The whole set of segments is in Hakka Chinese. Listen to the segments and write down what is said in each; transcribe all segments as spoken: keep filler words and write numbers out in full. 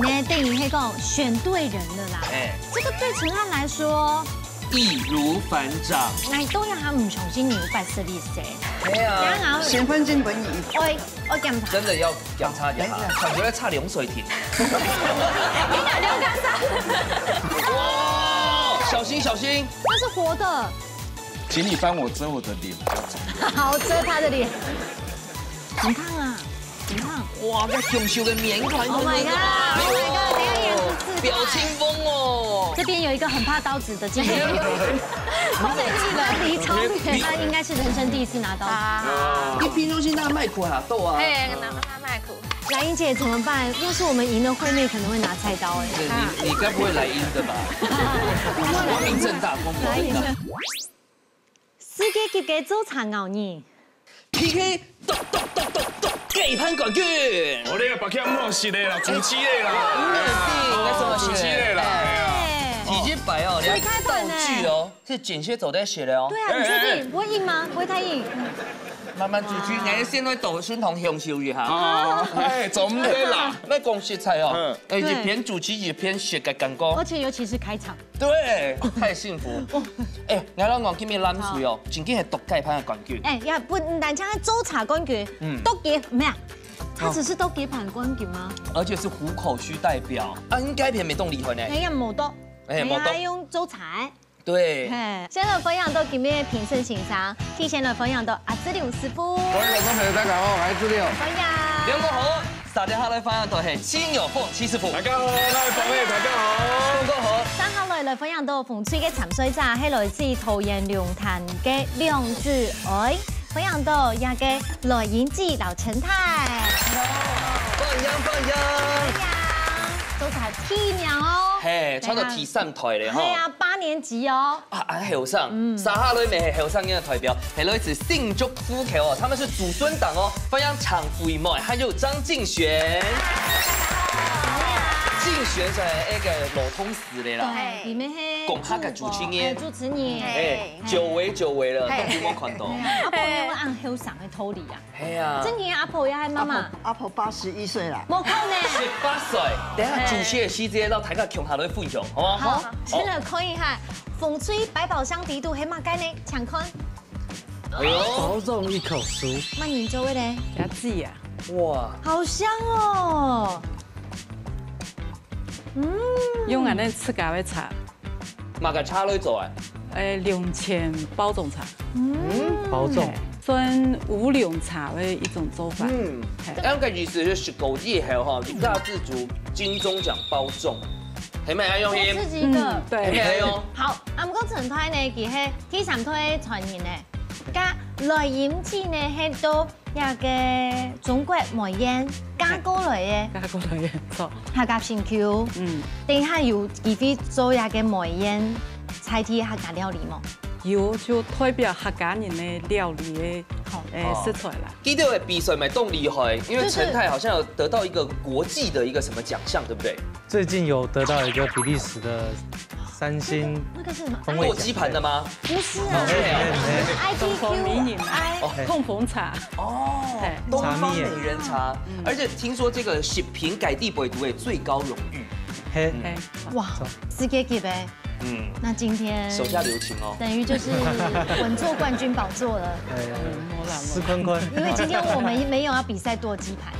那等於係講選對人了啦。哎。這個對承翰來說，易如反掌。那當然他毋相信你有八十歲。哎呀，然後身份證分你。喂，我檢查。真的要檢查一下，等一下。感覺在插龍水亭。哇，小心小心。它是活的。请你帮我遮我的脸。好，遮他的脸。你看啊。 你看。哇，該雄秀个面款 Oh my god！Oh my god！等一下演出示範。表情疯哦。這邊有一個很怕刀子的經驗。我每次都離超遠，他應該是人生第一次拿刀子。啊。你平常心拿麥克啊，對啊。嘿，拿，拿麥克。蘭英姐怎麼辦？要是我們贏了，惠妹可能會拿菜刀哎。你，你，你該不會來陰的吧？光明正大，光明正大。來陰。 世界級个做茶藝人。P K，咚咚咚咚咚，雞盤冠軍。哦，你个白客毋好食个啦，主持个啦。毋好食，哦，主持个啦，哎呀。第一擺哦，你看道具哦，是緊些走在寫的哦。對啊，你確定？不會硬嗎？不會太硬？慢慢主持，你先來抖，先同享受一下。啊，哎，總得啦。那講實在哦，嗯。哎，一邊主持一邊食个感覺。而且尤其是開場。 對，太幸福。哎，𠊎摎你講，今日藍隊哦，真正係奪雞盤个冠軍。哎，也毋單淨係做茶冠軍，嗯。奪雞，沒有，他只是奪雞盤冠軍嗎？而且是虎口區代表。啊，應該片沒動厲害呢。哎呀，無多，哎，無多。哎呀，用做茶。對。嘿，先來分享到今日評審先生，提前來分享到阿志龍師傅。各位觀眾朋友，大家好，我是志龍。歡迎。兩位好。 大家好，來分享到係七牛鳳七師傅。大家好，我係鳳妹，大家好。大家好。接下來來分享到紅隊个參賽者，係來自桃園龍潭个梁子哀，分享到這个來英姊摎陳太。歡迎，歡迎。歡迎。都係第一名哦。嘿，差不多第三代了吼。係啊，八年級哦。 啊，恁後生，嗯。接下來乜係後生人个代表，係來自新竹湖口哦，他們是祖孫檔哦，歡迎陳惠妹，還有張敬璇。敬璇係一個老同事了啦。對，你們係講客个主持人。哎，主持人。哎，久違久違了，嘿。都沒有看到。哎，阿婆，你有恁後生个道理啊？ 係啊。真个阿婆也係媽媽？阿婆，阿婆八十一歲啦。無可能。十八歲，等下主持个時節，摎大家共下來分享，好無？好，好。先來看一下，紅隊百寶箱底肚係麼个呢？請看。哎喲。包粽一口酥。麼人做个呢？阿姊啊。哇。好香哦。嗯。用𠊎等自家个茶。麼个茶來做啊？呃，龍泉包粽茶。嗯。包粽。嘿，算烏龍茶个一種做法。嗯，嘿。恁樣个意思就係食過以後吼，一下子就金鐘獎包中，係無恁樣？我自己一個。嗯，對。係無恁樣？好，啊，毋過陳太呢，佢係第三代傳人呢，該來英姊呢，係到這个中國梅縣嫁過來个。嫁過來个，著。客家新居。嗯。等一下有機會做這个梅縣在地客家料理無？ 有，就代表客家人个料理个，好。欸，哦。食材啦。記得个比賽嘛，當厲害，因為陳太好像有得到一個國際的一個什麼獎項，對不對？最近有得到一個比利時的三星那個，那個是什麼？風味獎。做雞盤的嗎？不是啊。哦，沒有，沒有，沒有。總統迷你嘛。I T Q I。哦。控紅茶。哦，對。東方美人茶。茶蜜耶。嗯。而且聽說這個食品界底背肚个最高榮譽。嘿。嗯。嘿。哇，世界級欸。 嗯。那今天手下留情哦。等於就是穩坐冠軍寶座了。哎，嗯，沒啦，沒啦。濕坤坤。因為今天我們沒有要比賽剁雞排，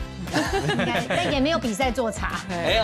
應該，但也沒有比賽做茶。沒有。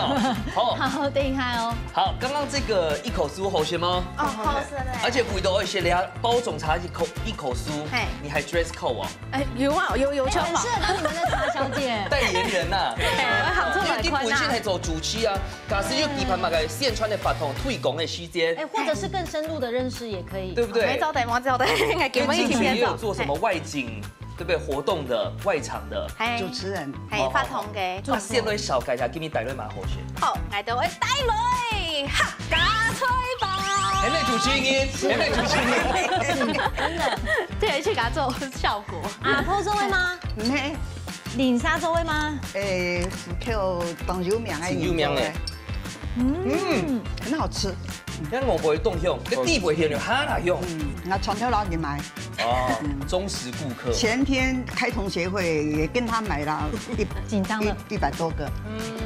好。好，等一下哦。好，剛剛這個一口酥好食嗎？哦，好食嘞。而且味道好食，你還包粽茶一口，一口酥，嘿。你還dress code哦？哎，有啊，有，有穿吧。很適合當你們的茶小姐。代言人吶。對啊，好，因為你本身還做主持啊， 假使有其他麼个宣傳个活動、推廣个時節。哎，或者是更深入的認識也可以。對不對？沒招待，沒招待，應該給我們一點點也有做什麼外景，對不對？活動的、外場的。嘿。主持人。嘿，哦，發通个。哦，哦。啊，先來紹介一下，今日帶來麼个好食？好，𠊎就會帶來客家菜包。還沒主持人，還沒主持人。真的。對，去給他做效果。啊，阿婆做个嗎？毋係。 林沙做个嗎？欸，福口當有名个，真有名欸。人做个。嗯。嗯，很好吃。你看我不會動用，這地位有哈啦用。嗯，𠊎長條佬你買。哦，忠实顾客。前天开同学会也跟他买了一，紧张了。一，一百多个。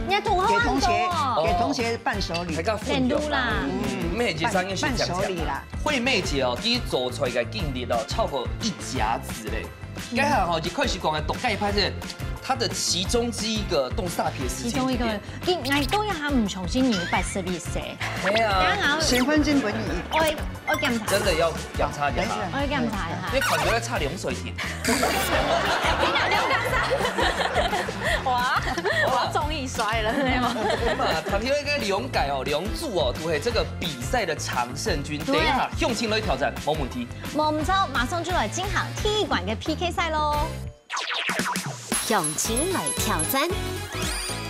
你还同好很多哦。给同学，给同学伴手礼。还敢分享啦。嗯，妹姐三个伴，伴手礼啦。惠妹姐哦，其实做菜个经历哦，超过一甲子嘞。 該下吼，一開始講个獨家派是，它的其中之一个動煞皮的時間點。其中一个，今，哎，都要他们重新你八十一岁。对啊。然后，身份证本你，我，我檢查。真的要檢查一下。等一下。我檢查一下。因为感觉要差两岁天。哇，我中意摔了，对吗？嘛，谈到一个两改哦，两组哦，都系这个比赛的常胜军。对。等一下，用心来挑战，没问题。 無毋著，馬上就來進行第一關个P K賽囉。鄉親來挑戰。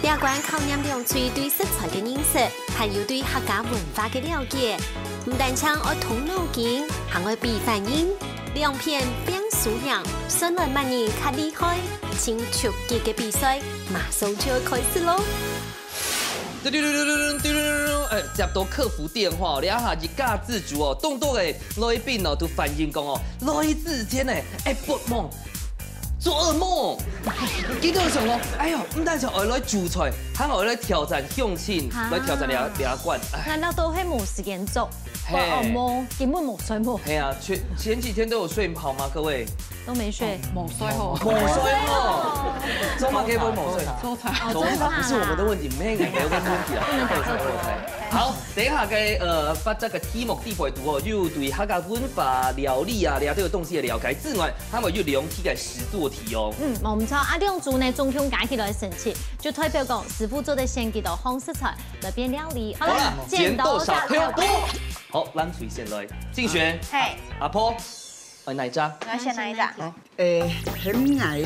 這關考驗兩隊對食材个認識，還有對客家文化个了解。毋單淨愛動腦筋，還愛比反應。兩片拚輸贏，算來麼人較厲害。盡刺激个比賽，馬上就愛開始囉！ 嘟嘟嘟嘟嘟嘟嘟嘟，哎，接到客服電話哦，這下一家之主哦，當多个來賓哦，都反映講哦，來之前呢，哎，發夢，做噩夢，佢兜想講，哎喲，毋單淨愛來煮菜，還愛來挑戰鄉親，哈。來挑戰這，這關，哎。難道都係無時間做？嘿。哦，無，根本無睡無。嘿啊，前，前幾天都有睡好嗎，各位？ 都沒睡。無睡好。無睡好。做麼个會無睡？做菜。哦，做菜。不是我們的問題，每個人都有問題啊。不能打錯菜。好，等一下个，呃，發這个題目底背肚哦，又對客家文化、料理啊，這兜東西个了解之外，還有兩題个實作題哦。嗯，無毋著。啊，兩組呢，總共加起來成績，就代表講師傅做得選幾多項食材來變料理。好了，好了，剪刀石頭布。剪刀石頭布。好，藍隊先來，敬璇。嘿。阿婆。 哎，哪一隻？我要選哪一隻？好，誒，很矮，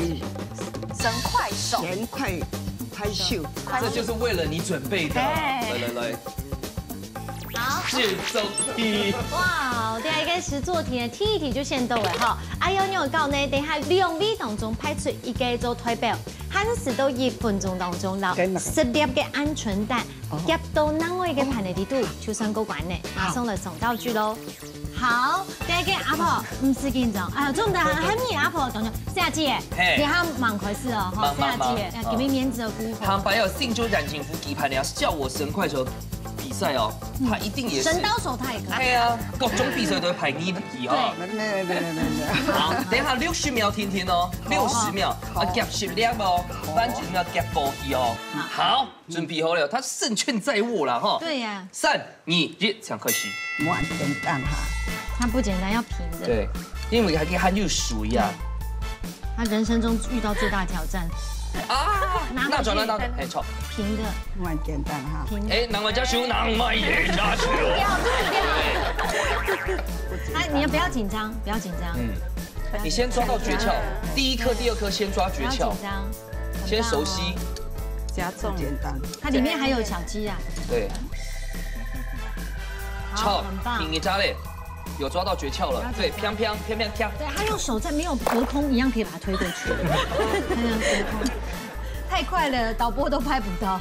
神快手。神快，快手。這就是為了你準備的。哎。來，來，來。好。選擇題。哇，第一个實作題呢，第一題就選到了哈。哎喲，你有講呢，等一下兩位當中派出一个做代表，限時到一分鐘當中，然後十粒个安全蛋，哦。夾到另外一个盤个底肚，就算過關呢。好。馬上來送道具囉。 好，第一个阿婆，毋使緊張，啊，做毋得，喊你阿婆，等等，謝姐，嘿。你還蠻開始哦，吼，忙，忙，謝姐，忙。要給你面子哦，姑婆。坦白哦，新竹染金服棋盤，你要叫我神快手比賽哦，嗯。他一定也是。神刀手他也可以。哎呀，各種比賽都會排你的題哦。對。沒，沒，沒。好，等一下六十秒聽聽哦，好。六十秒，好。啊，夾十粒哦，好。反正要夾過去哦。好。好。 準備好了，他勝券在握了哈。對呀。三、二、一，請開始。無恁簡單哈。它不簡單，要平的。對，因為還，還有水呀。嗯。他人生中遇到最大的挑戰。啊，拿回去。那轉來，那轉來，哎，錯。平的。無恁簡單哈。平的。哎，拿回家手，拿回家手。吐掉，吐掉。哎，你們不要緊張，不要緊張。嗯。你先抓到訣竅，第一顆、第二顆先抓訣竅。不要緊張。 先熟悉。很棒哦。加重。不簡單。它裡面還有小雞啊。對。好，很棒。好，你，你抓嘞，有抓到訣竅了。了解。對，砰砰，砰砰，啪。對，它用手在沒有隔空一樣可以把它推過去。它用隔空。太快了，導播都拍不到。啊，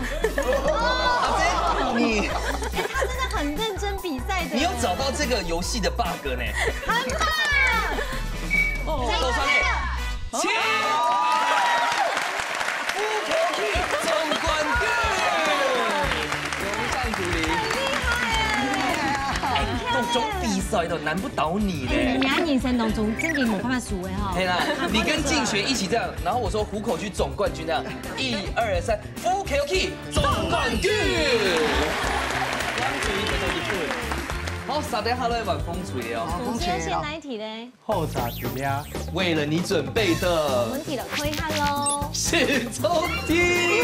這你。哎，它真的很認真比賽的。你有找到這個遊戲的bug呢。很棒。哦，多少嘞？ 請！烏科技總冠軍！有上主禮。很厲害耶！哎，各種比賽都難不倒你嘞。哎，你人生當中真的無辦法輸的哈。對啦，你跟敬璇一起這樣，然後我說虎口區總冠軍這樣，一二三，烏科技總冠軍！好，續等下來玩風水哦。好，風水哦。我們今天先來一題嘞。 好，再一題啊。為了你準備的。問題了，看一下咯。選擇題。第一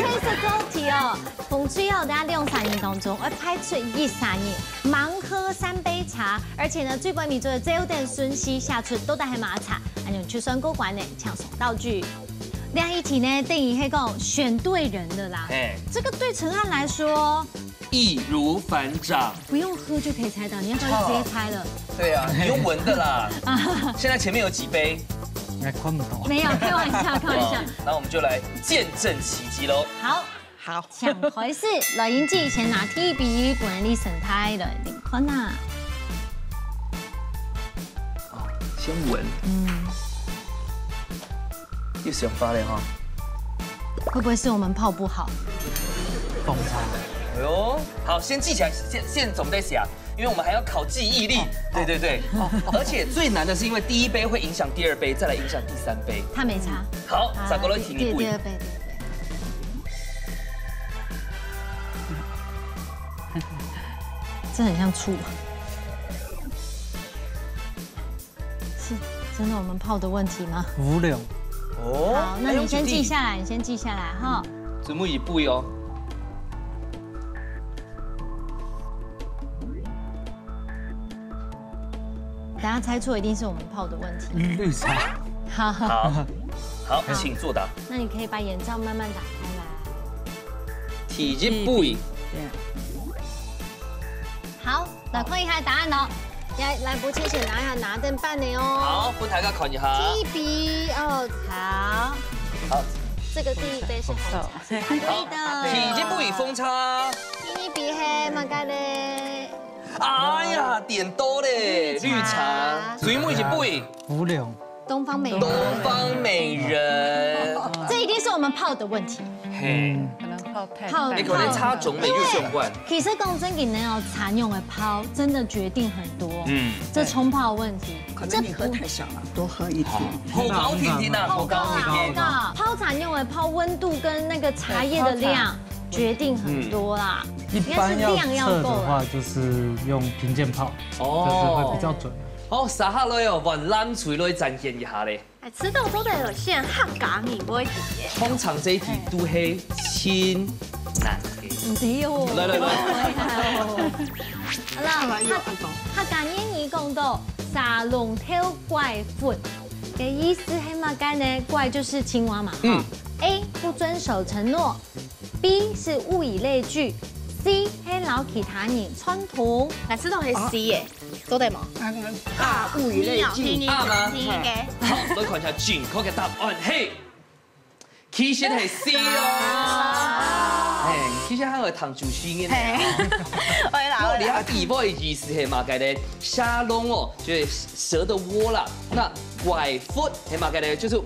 題哦，紅隊哦，等下兩儕人當中，愛派出一儕人，盲喝三杯茶，而且呢，最尾尾做得照等順序寫出到底係麼茶，恁樣就算過關呢，請送道具。這一題呢，等於係講選對人了啦。哎。這個對承翰來說， 易如反掌。不用喝就可以猜到，你要不要直接猜了？對啊，你用聞的啦。現在前面有幾杯？應該看不到。沒有，開玩笑，開玩笑。哦，那我們就來見證奇蹟咯。好，好。請開始，來，英姐先拿第一杯分你先來，你看啊。哦，先穩，嗯，有想法了哈。会不会是我们泡不好？哎呦，好，先记起来，先先总得写，因为我们还要考记忆力。对对对，而且最难的是因为第一杯会影响第二杯，再来影响第三杯。他没差。好，再过来第二杯。第二杯，第二杯。这很像醋。是真的我们泡的问题吗？无聊。哦，好，那你先记下来，你先记下来哈。节目一步哦。等下猜错一定是我们泡的问题。绿茶。好，好，好，请作答。那你可以把眼罩慢慢打开来。第一杯。好，来看一下答案哦。来，来，不，谢谢，拿一下，拿等半的哦。好，分大家看一下。第一杯哦，好。好，这个第一杯是红茶，对的。第一杯红茶。第一杯是么个嘞？哎呀，点多嘞，绿茶。最尾一杯。无聊。东方美人。东方美人。这一定是我们泡的问题。嘿，可能泡太泡淡你可能差种没有相关。其实讲真个呢哦，茶用的泡真的决定很多。嗯，这冲泡的问题，可能你喝太少了，多喝一点。好高听听啊，好高听听。泡茶用的泡温度跟那个茶叶的量决定很多啦。一般要应该是量要测的够了。话，就是用评鉴泡，就是会比较准。好，接下来哦，換冷水來展現一下咧。哎，赤道做得有限，客家人會點耶。通常這一題都係盡難个。唔知哦。來來來，好啦，客客家諺語講到「沙龍頭怪佛」，个意思係麼个呢？怪就是青蛙嘛。嗯，A 不遵守承諾，B 是物以類聚，C 係摎其他人串通。那赤道係 C 耶，做得無？啊，物以類聚。啊嗎，C 个。好，來看一下正確个答案，嘿，其實係 C 哦。哎，其實還有糖主席呢。會啦，到底佢底背个意思係麼个呢？沙龍哦，就是蛇的窩啦。那怪佛係麼个呢？就是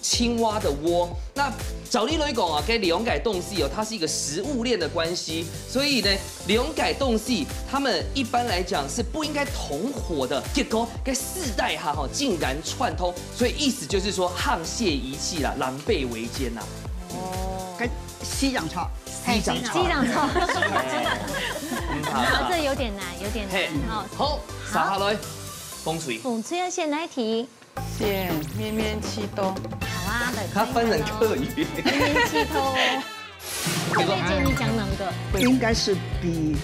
青蛙的窩。那照理來講啊，這兩个東西哦，它是一個食物鏈的關係，所以呢，兩个東西它們一般來講是不應該同夥的。結果這四代哈吼竟然串通，所以意思就是說沆瀣一氣啦，狼狽為奸呐。跟西洋菜，西洋菜机长错，嗯然后这有点难，有点嘿难哈。好，接下來，風吹。风吹要先来提，先面面祈祷。好啊，来他翻成客語。面面祈祷哦。妹妹姐，你讲哪个？应该是 B。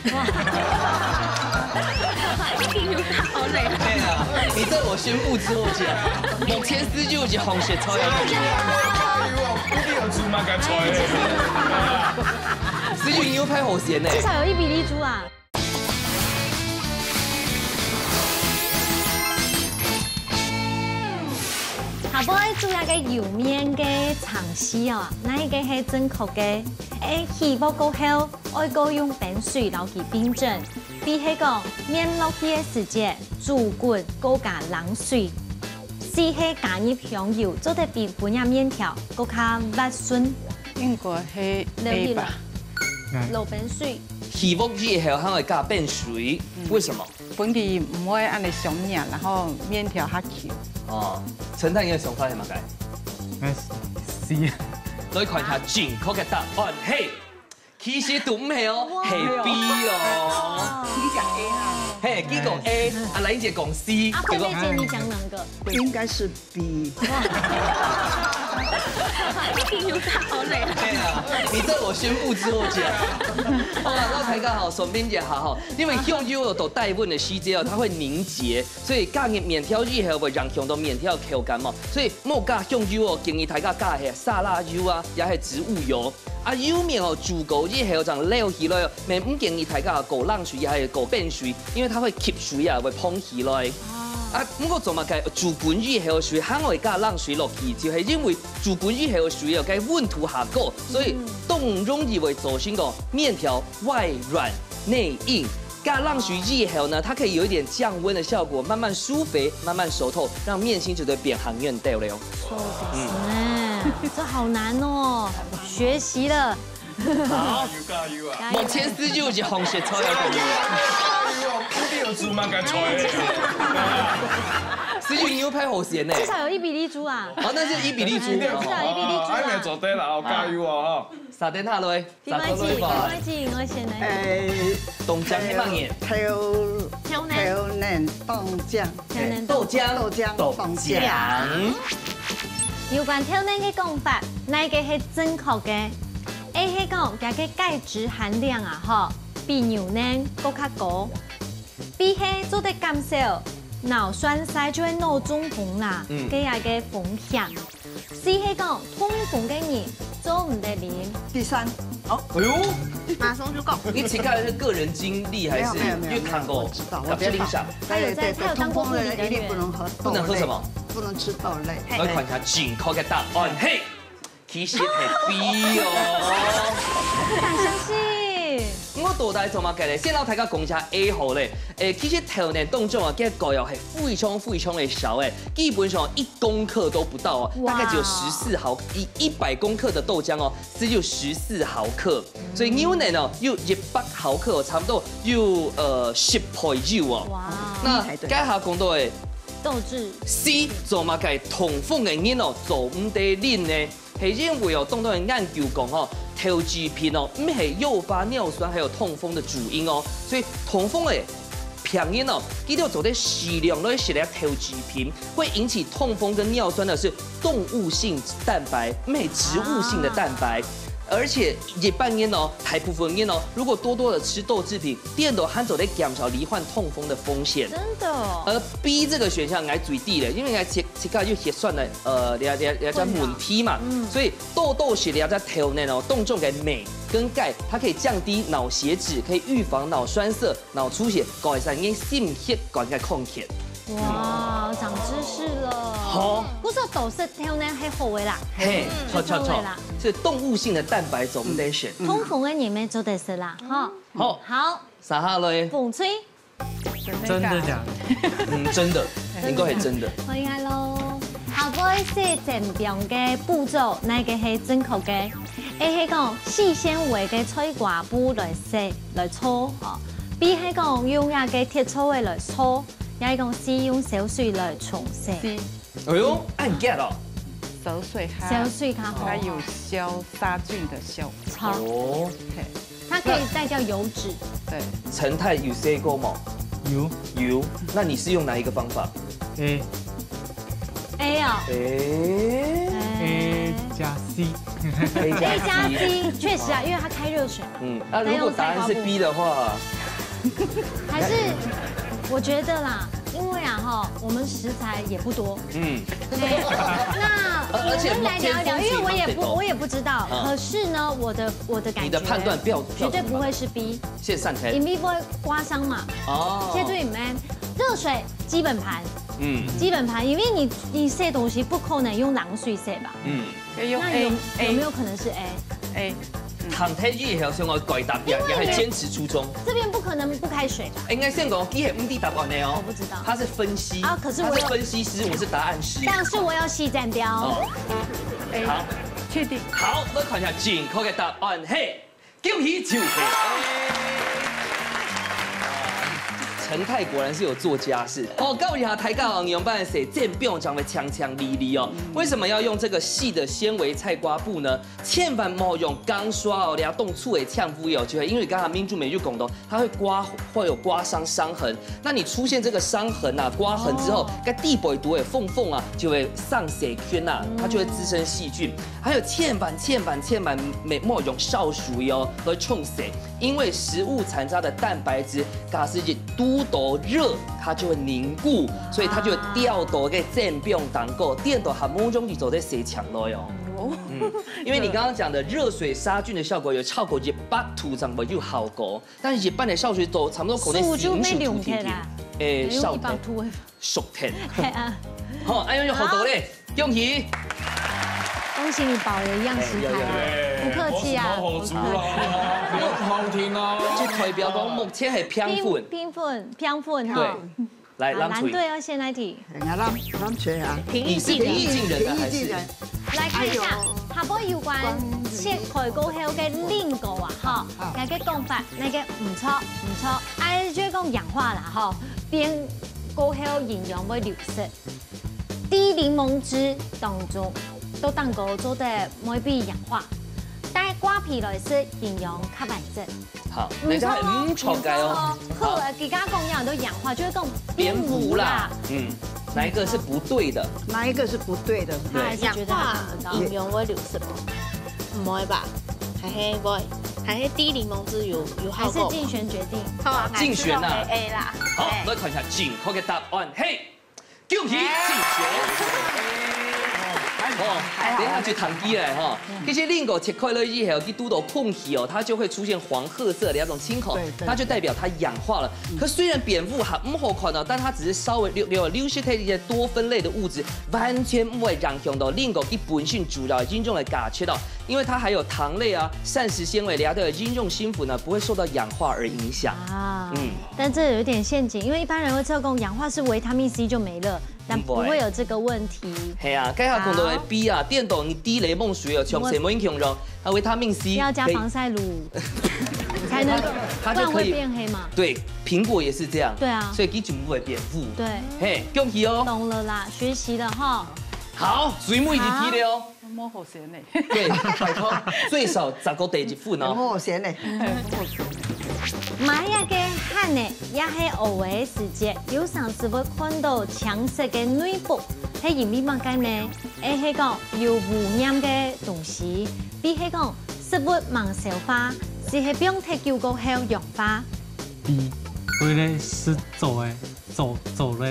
好累。對啊，你在我宣布之後講，目前十九隻紅色超有名。你有煮麼个菜？十九牛排好鹹呢。至少有一比例出啊。下背愛注意个油面个常識哦，哪一个係正確个？A，起鑊過後，愛過用冰水摎佢冰鎮。B係講，麵落去个時節，煮滾過加冷水。C係加入香油，做得比分若麵條過較滑順。應該係 A 吧。落冰水。起鑊以後還會加冰水，為什麼？分佢毋會恁樣上癮，然後麵條較Q。哦，陳太，你个想法係麼个？那是 C。來看一下正確个答案，嘿，其實都毋係哦，係 B 哦。你讲 A 啊？嘿，佢講 A，啊，蘭英姐講 C，啊，結果惠妹姐，你讲哪个？应该是 B。一定有差好累。對啊，你在我宣布之後講。好了，那大家好，順便一下哈，因為香油有到低溫个時節哦，它會凝結，所以加入麵條以後會影響到麵條口感嘛。所以莫加香油哦，建議大家加係沙拉油啊，也係植物油。啊，油麵哦，煮過以後正撈起來哦，乜毋建議大家過冷水也係過冰水，因為它會吸水啊，會膨起來。啊，毋過做麼个煮滾以後水還會加冷水落去，就係因為煮滾以後水哦，該溫度下高，所以當容易會造成个麵條外軟內硬。加冷水以後呢，它可以有一點降溫的效果，慢慢疏肥，慢慢熟透，讓麵心就會變紅圓豆了哦。嗯，這好難哦，學習了。好，加油啊！目前十九隻紅色菜啊，朋友。加油啊！一定有煮嘛，該菜。十九牛排好鹹呢。至少有伊比利豬啊。好，那是伊比利豬。至少伊比利豬啊。還沒做得啦，哦，加油啊哈！撒等下來，你買幾？你買幾？我先來。哎，冬江一百年。頭頭呢？頭年冬江，頭呢？豆浆，豆漿豆冬浆江。有關頭呢个講法，哪个係正確个？A係講佢个鈣質含量啊，吼，比牛奶更加高。B係做得減少腦栓塞，就係腦中風啦，嗯个一个風險。C係講痛風个人做毋得啉。第三，哎呦，馬上就講。你自家的個人經歷還是沒有沒有沒有有看過？我知道，我搞不好你想知道。他有在他有當過護理人員對對對，痛風的一律不能喝豆類，不能喝什麼？不能吃豆類。我要看一下正確个答案。嘿，其實係 B哦。不敢相信。我到底做麼个咧？先摎大家講一下A好咧。誒，其實頭年當中啊，結果又係非常非常的少誒，基本上一公克都不到哦，哇大概只有十四毫一一百公克的豆漿哦，只有十四毫克。所以牛奶呢，有一百毫克哦，差不多有呃十倍有哦。哇，那該下講到誒豆製，C 做麼个痛風的人哦，做毋得啉呢？係因為哦，當多人研究講吼，豆製品哦，毋係誘發尿酸還有痛風的主因哦，所以痛風誒病人哦，佢兜做得適量來食了豆製品，會引起痛風跟尿酸的是動物性蛋白，毋係植物性的蛋白。而且一般人哦，大部分人哦，如果多多的吃豆製品，顛倒還做得減少罹患痛風的風險。真的哦。而 B 這個選項𠊎最知咧，因為𠊎自自家有血栓的，呃，了了了解問題嘛，嗯所以多多食了解頭呢哦，當中个鎂跟鈣，它可以降低腦血脂，可以預防腦栓塞、腦出血，改善你心血管个康健。哇，長知識了。好，不是豆製豆奶係好个啦，嘿，錯錯錯係好个啦，。是動物性的蛋白總得選。痛風个人乜做得食啦，哈。好，好，撒下來，紅隊，真的假的？嗯，真的，應該係真的。好，應該咯。下背係煎餅个步驟，哪个係正確个？A係講四纖維个菜瓜布來洗來搓，吼。B係講用這个鐵銼仔來搓，也係講C用燒水來沖洗。 C 哎呦，恁結哦。燒水它燒水較好。它有消殺菌的效果。好，哦，嘿，它可以代掉油脂。對，陳太有洗過嗎？有有。那你是用哪一個方法？ A 哎呀，誒， A 加 C。 A A 加 C，确实啊，因为它开热水，嗯，那如果答案是 B 的話，还是我觉得啦，因为啊哈，我们食材也不多，嗯，哎那而而且我们来聊一聊，因为我也不我也不知道，嗯可是呢，我的我的感觉，你的判断标绝对不会是 B，現上台因为不会刮伤嘛，哦绝对没热水基本盘，嗯基本盘，因为你你洗东西不可能用冷水洗吧？嗯，可以用那 A 有有没 A 有可能是 A？ A，唐太以後想要改答案，你還堅持初衷。这边不可能不开水吧？應該先講，佢係毋知答案的哦。我不知道他是分析啊可是我有他是分析師，我是答案師。但是我要洗剪掉。哦，好，確定。好，我看一下正確个答案，嘿，恭喜就係。陳太果然是有做家事哦，教一下大家哦，仰般洗煎餅正會強強利利哦。為什麼要用這個細的纖維菜瓜布呢？千萬莫用鋼刷哦，你要動粗的嗆污哦，就會因為剛才民主美就講到，它會刮會有刮傷傷痕。那你出現這個傷痕啊、刮痕之後，該地背肚的縫縫啊，就會生細菌啊，它就會滋生細菌。還有千萬千萬千萬莫用燒水哦來沖洗，因為食物殘渣的蛋白質，假使一堵到熱，它就會凝固，所以它就會掉到該煎餅頂高，顛倒還無容易做得洗淨來哦。嗯，因為你剛剛講的熱水殺菌的效果有超過一百度正會有效果，但是一般的燒水都差不多可能素就四五十度沒用起來定定，誒，用燒一百度的。熟透。嘿啊，好，哎呦，有好多嘞，恭喜！恭喜你保留一样食材哦，不客气啊。好煮咯，不用偷听哦。就代表講目前係平分。平分，平分哈。對，來，好，藍隊。藍隊要先來提。哎呀，藍藍隊啊，平易近人。你是平易近人的還是？平易近人。來看一下哎呦，下背有關切開過後个蘋果啊，哈，啊有个講法，有个毋錯毋錯，哎，就係講氧化啦，吼，變過後營養會流失。滴檸檬汁當中，都當高做得會被氧化，但係瓜皮來食營養較完整。好，那个係毋錯个哦。好，呃，佢剛剛講一樣都氧化，就係講變糊啦。嗯，哪一个是不對的？哪一个是不对的？他還是覺得他看不到。營養會流失無？毋會吧？還係會，還係滴檸檬汁有有效果。還是競選決定。好啊，競選啊還是用A啦。好，哎來看一下錦科个答案，嘿，恭喜競選。哦，等一下就談起來哈。其實蘋果切開了以後，佢堵到空氣哦，它就會出現黃褐色的那種青口對，對它就代表它氧化了。可雖然變糊還毋好看到，但它只是稍微流流流失掉一些多酚類的物質，完全毋會影響到蘋果佢本身主要營養个價值哦。因為它還有糖類啊、膳食纖維這類營養成分呢，不會受到氧化而影響。啊，嗯但這有點陷阱，因為一般人會做功，氧化是維他命C就沒了，但不會有這個問題。係啊，該下講到个B啊，顛倒你滴檸檬水哦，像什麼英雄咯，啊，維他命C 要加可以防曬乳，才能夠，它就可以不然會變黑嘛。對，蘋果也是這樣。對啊所以佢就毋會變糊。對，嘿，恭喜哦！懂了啦，學習了哈。好，最尾一題了哦。無好選呢。對，拜託，最少十個題一分哦。很好選呢。買一個鞋呢，也係學个時節，有常時會看到青色个內褲，係因為麼个呢？A係講有污染个東西，B係講食物吂消化，C係放忒久過後氧化。 B，為了食做个做做个。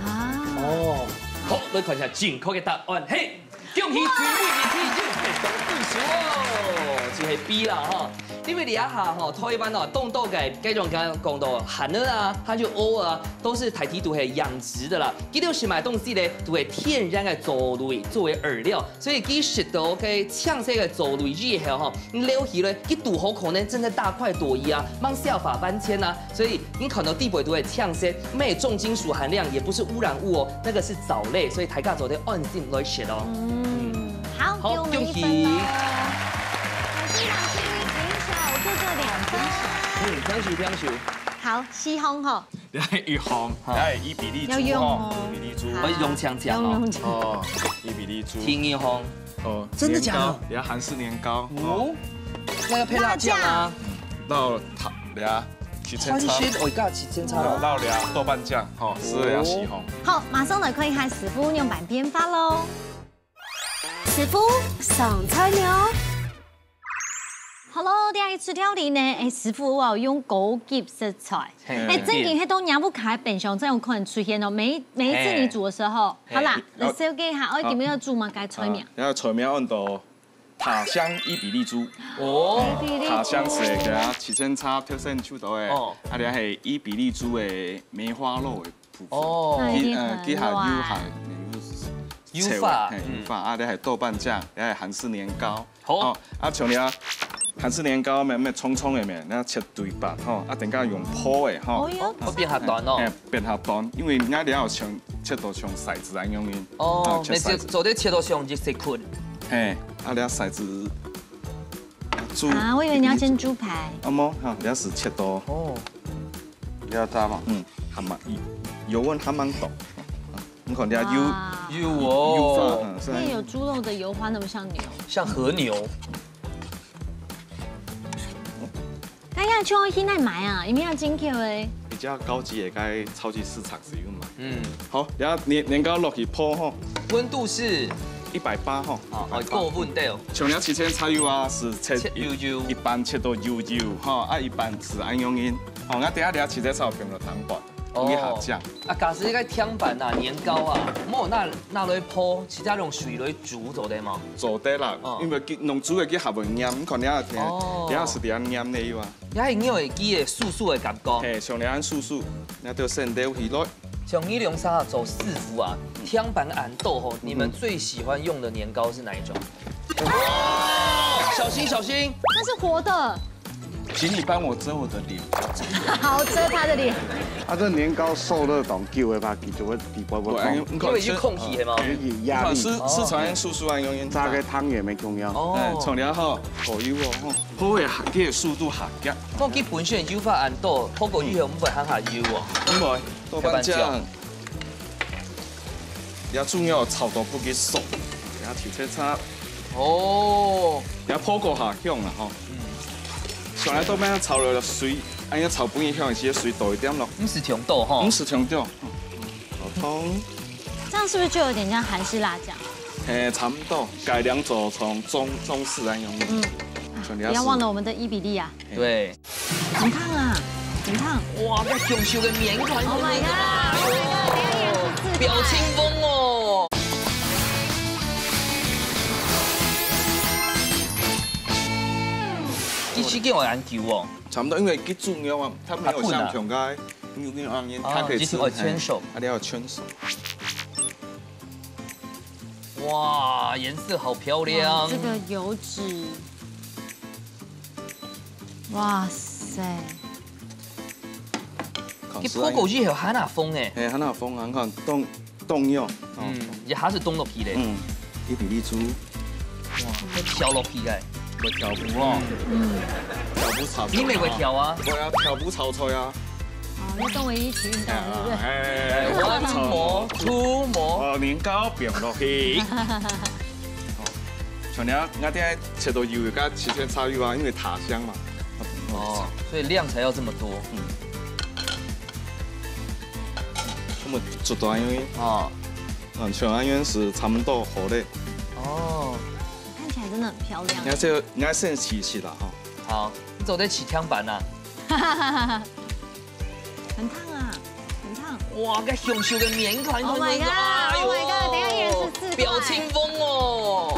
啊，哦，好，來看一下正確个答案。嘿，恭喜最尾一題又係答對手哦，就係B啦哈。因為這下吼，台灣哦，當多个，該種剛剛講到番仔啊，還有芋仔啊，都是大體都係養殖的啦。佢兜食个東西呢，都係天然个藻類作為餔料，所以佢食到个青色个藻類以後吼， 留起來，佢堵好可能正在大快朵頤啊，吂消化完全啊，所以你看到底背都係青色，乜重金屬含量，也不是污染物哦，那個是藻類，所以大家做得安心來食哦。嗯，好，好給我們一分哦。恭喜可是老師你平手各得兩分。嗯，恭喜恭喜。好，四項吼，然後一項，好哎，伊比利豬要用吼哦，伊比利豬好我用強強哦。用用強。哦，伊比利豬第二項，哦，真的假的年糕，然後韓式年糕哦，哦，那要配辣醬嗎？落糖，然後七層茶，川鮮，我一个七層茶落哦。落然後豆瓣醬，吼，是然後喜歡。好，馬上來看一下師傅樣板變化咯。師傅上菜了。Hello，第一次料理呢，哎，師傅我有用高級食材，嘿哎，正經係到若屋下冰箱正有可能出現哦。每一每一次你煮的時候，嘿好啦，嘿來紹介一下，我今日要煮麼个菜名啊？然後菜名安到塔香伊比利豬，哦，比利塔香係个啊，七層茶特色出到个，哦啊，然後係伊比利豬个梅花肉个部分。哦那一定佢呃，很佢下有軟下有油法嘿，嗯油法啊，你係豆瓣醬，你係韓式年糕。好哦，啊，像你啊，韓式年糕咩咩蔥蔥个咩，你切對半吼，啊，等下用破个吼哦。喲，我變較短哦。嘿，變較短，因為你了像切到像骰子恁樣个。哦啊，切那就骰子。做得切到像一細塊。嘿，啊，你骰子。豬啊，我以為你要先豬排。啊，無，哈，你係切到。哦，你要大嘛？嗯，還蠻油溫還蠻多。你看你要油哇有油化，哦，嗯，是那有豬肉的油花那麼像牛。像和牛。那要去哪買啊？因為要進口欸。比較高級个，該超級市場使用嘛。嗯，好，然後年年糕落去破吼，溫度是一百八吼，啊，哦，夠溫度。像你七層茶油啊，係切切幼幼一半切到幼幼吼，啊，一半係恁樣个。吼，啊，等下你七層茶放落糖粉，哦放一下醬。啊，假使該甜粄啊、年糕啊，無拿拿來泡，直接用水來煮做得無？做得啦哦，因為佢弄煮个佢還會黏，你看你啊，哦你啊係點黏个有啊。也係因為佢个酥酥个感覺。嘿，像你恁酥酥，你就先撈起來。像你兩儕做師傅啊，甜粄恁多吼，你們最喜歡用的年糕是哪一種？小心小心，那是活的。请你帮我遮我的脸。好，遮他的脸。啊，這年糕受熱當久个話，佢就會底背會因為有空氣係嘛。有壓力。是是常常叔叔啊，永遠炸个湯圓無共樣。哎，重了吼，好油哦，吼，好个下个速度下降。我佢本身油花恁多，不過以後毋會行下油哦。因為豆瓣醬，也重要炒到不給熟，也提前炒。哦，也泡過下香了吼。上來豆瓣醬炒了水，哎呀，炒不一香，一些水多一點咯。毋使忒多吼毋。使忒多，普通。这样是不是就有点像韩式辣酱？哎，差不多，改良做成中中式那樣。嗯，不要忘了我们的伊比利啊。对，很烫啊，很烫。哇，該香燒个面團， Oh my god！Oh my god！等一下也是自拍。表情包哦。一起给我研究哦。差不多，因為佢重要啊，它沒有像香港，因為啊，它可以吃，哦，就是會牽手。啊，你要牽手。哇，顏色好漂亮。哇，這個油脂，哇塞！佢泡過以後還那風哎。哎，還那風啊，你看凍凍肉，嗯，也還係凍落去咧。嗯，伊比利豬，哇，會跳落去哎。會跳舞哦，嗯，跳舞炒菜。你乜會跳啊？我要跳舞炒菜啊。哦，你跟我一起運動，對不對？哎，One more, two more。哦，年糕放落去。像你啊，我等下切到油，加切成炒油啊，因為塔香嘛。哦，所以量才要這麼多。那麼做到因為哦嗯，像恁樣係差不多好咧。哦，看起來真的很漂亮。你看這，你看先試試啦哈。好，你做得起槍板啊？很燙啊，很燙。哇，該香燒个面團， Oh my god！Oh my god！等一下也是自拍。表情包哦。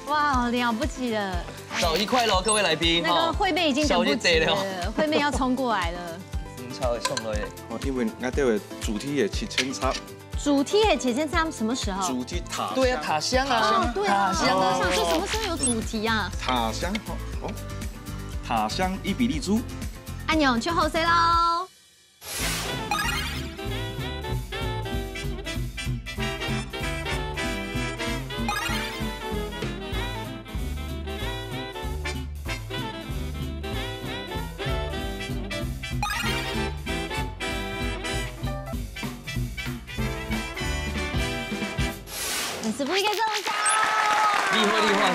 哇，了不起了！少一塊咯，各位來賓。那個惠妹已經等不及了，惠妹要衝過來了。嗯，稍微送落去。哦，因為我等下主題也去清查，主題的姐姐他們什麼時候？主題塔對啊，塔香啊，哦，對啊，塔香啊。我想說什麼時候有主題啊？塔香哦，哦，塔香伊比利豬。阿勇去後生嘍。 粉絲不应该中奖。厲害厲害，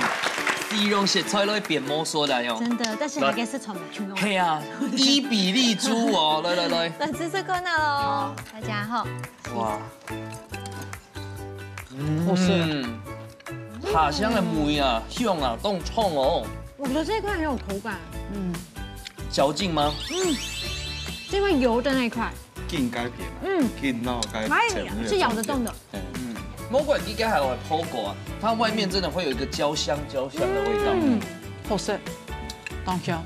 使用食材來變魔術啦喲。真的，但是還可以是傳媒去弄。係啊，伊比利豬哦，來來來。粉絲最困難哦，大家哈。哇，好吃。嗯，塔香个味啊，香啊，當重哦。我覺得這一塊很有口感，嗯，嚼勁嗎？嗯，這塊油的那一塊，緊該片啊，嗯，緊鬧該可以前面是咬得動的。嗯，魔鬼雞該還有泡過啊，它外面真的會有一個焦香焦香的味道。嗯，好食，當香。